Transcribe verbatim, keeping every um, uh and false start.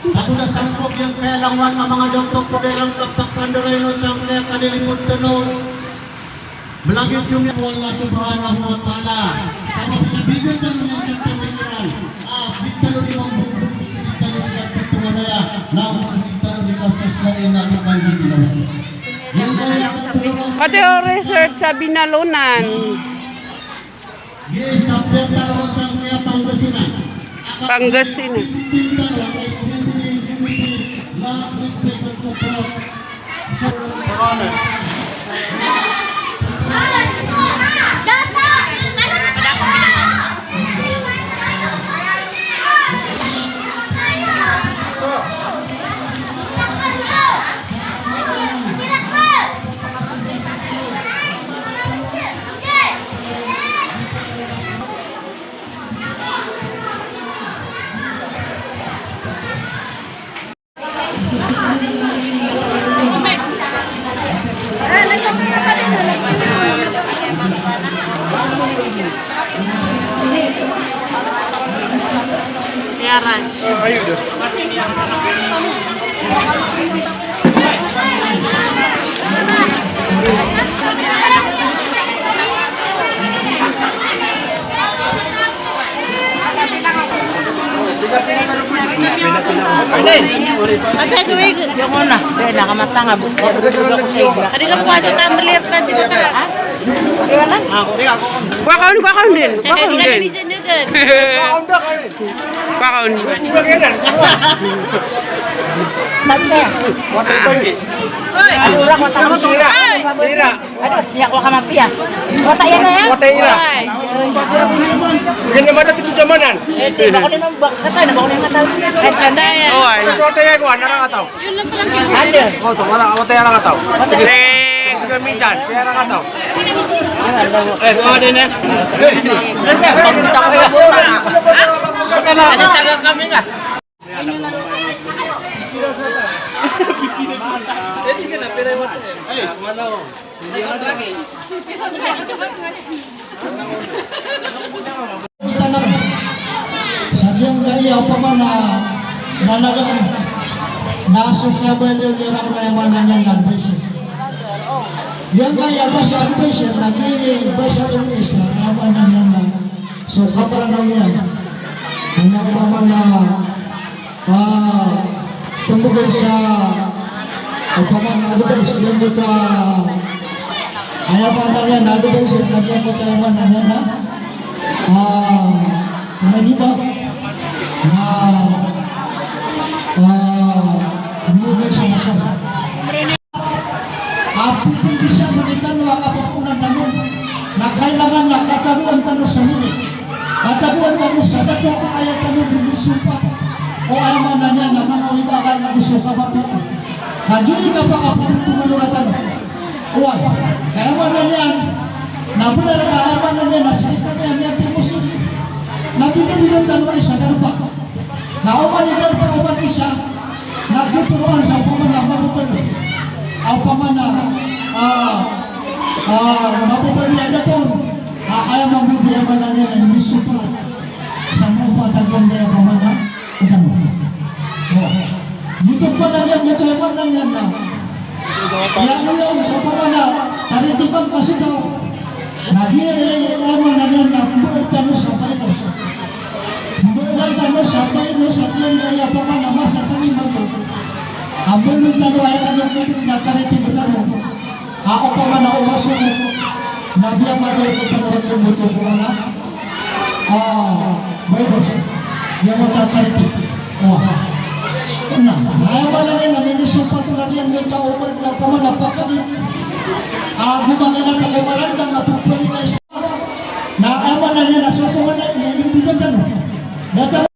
Ago na sangkob iyan kaya langowan a manga dato ko da iran kapakandarayon sangkaya kanilipod tano. Malagid so miyan o Allah Subhanahu wa Ta'ala. Sabap sa bigan tano niyan sa pamikiran. Ah, di tano di mambo, di tano di kapagtunganaya. Na di tano di kasasaya na kapagtunganaya. Pati o research sa Binalonan. Pangasinan. Ata ito, eh, yung una. Kaya nakamatanga, bu-, adi ka po ato, tambalir na sila ka. Ha? Iwanan? Kwa kaon, kwa kaon din. Kwa kaon din. Kwa kaon. Tabi saya. Ura ko, tabi saya. Sira. Aduh, di ako kamapiya. Wata iyan na, ya? Wata iyan na. Ay. Hindi naman natin ito samanan. Eh, di ba ko din ang bak-, kata, di ba ko din ang kata? Ay, sanda. Oo, ay. Wata iyan ko, ano lang ataw? Ada. Oh, to, wala, wata iyan lang ataw. Wata iyan. Eh, hindi ka minsan, kaya lang ataw. Eh, mga din, eh. Ano, taga kami nga. Sa giyangkaya opama na nalagaan na so kiyabaloy iran na aya maana niyan na advisor. Giyangkaya ba so advisor na di ba so advisor na aya maana niyan na so kapranaw niyan. Aya opama na Ah, pmbgay sa, opama na advice, giyangkoto a, aya maana niyan na advice, na giyangkoto a aya maana niyan na, ah, na di ba? Na, ah, pmbgay sa masa. A pitharo sa manga tano a kapampangonan tano na kailangan na katagoan tano sa mili. Katagoan tano sa dato a aya tano di misompat. O aya maana niyan na manga olibagal na misompat. Ka di kapakaptotong tano. Oway. Ka aya maana niyan na bnar ka aya maana niyan na sii tano a miyatimo sii. Na bibinong tano sa darpa. Na oman i darpa, oman isa, na gioto ron sa opama na mababaloy. A opama na, ah, ah, mababaloy a dato on. A aya mambo di aya maana niyan na misompat sa manga patag iyan a opama na, iyan. O. Gioto pn a giya, gioto aya maana niyan na. Aya niyan sa opama na, taritiban ka so taw. Na giya aya maana niyan na mbaloy tano sa virus. Mbaloy tano sa virus, sa giyangkaya opama na masa tano imanto. A mbaloy tano, aya tano mbaloy na taritiban tano. A opama na o masok, na biya madar tano rktano opama na, ah, virus. Giyangkoto a taritiban. Wah. Na, na aya maana niyan na minisompat on a giyangkoto a oman na opama na pakadit. A gomagana ta ko maranda nga pagpalingay sa. Na aya maana niyan na so opama na ini, ini di ba tano. Na tano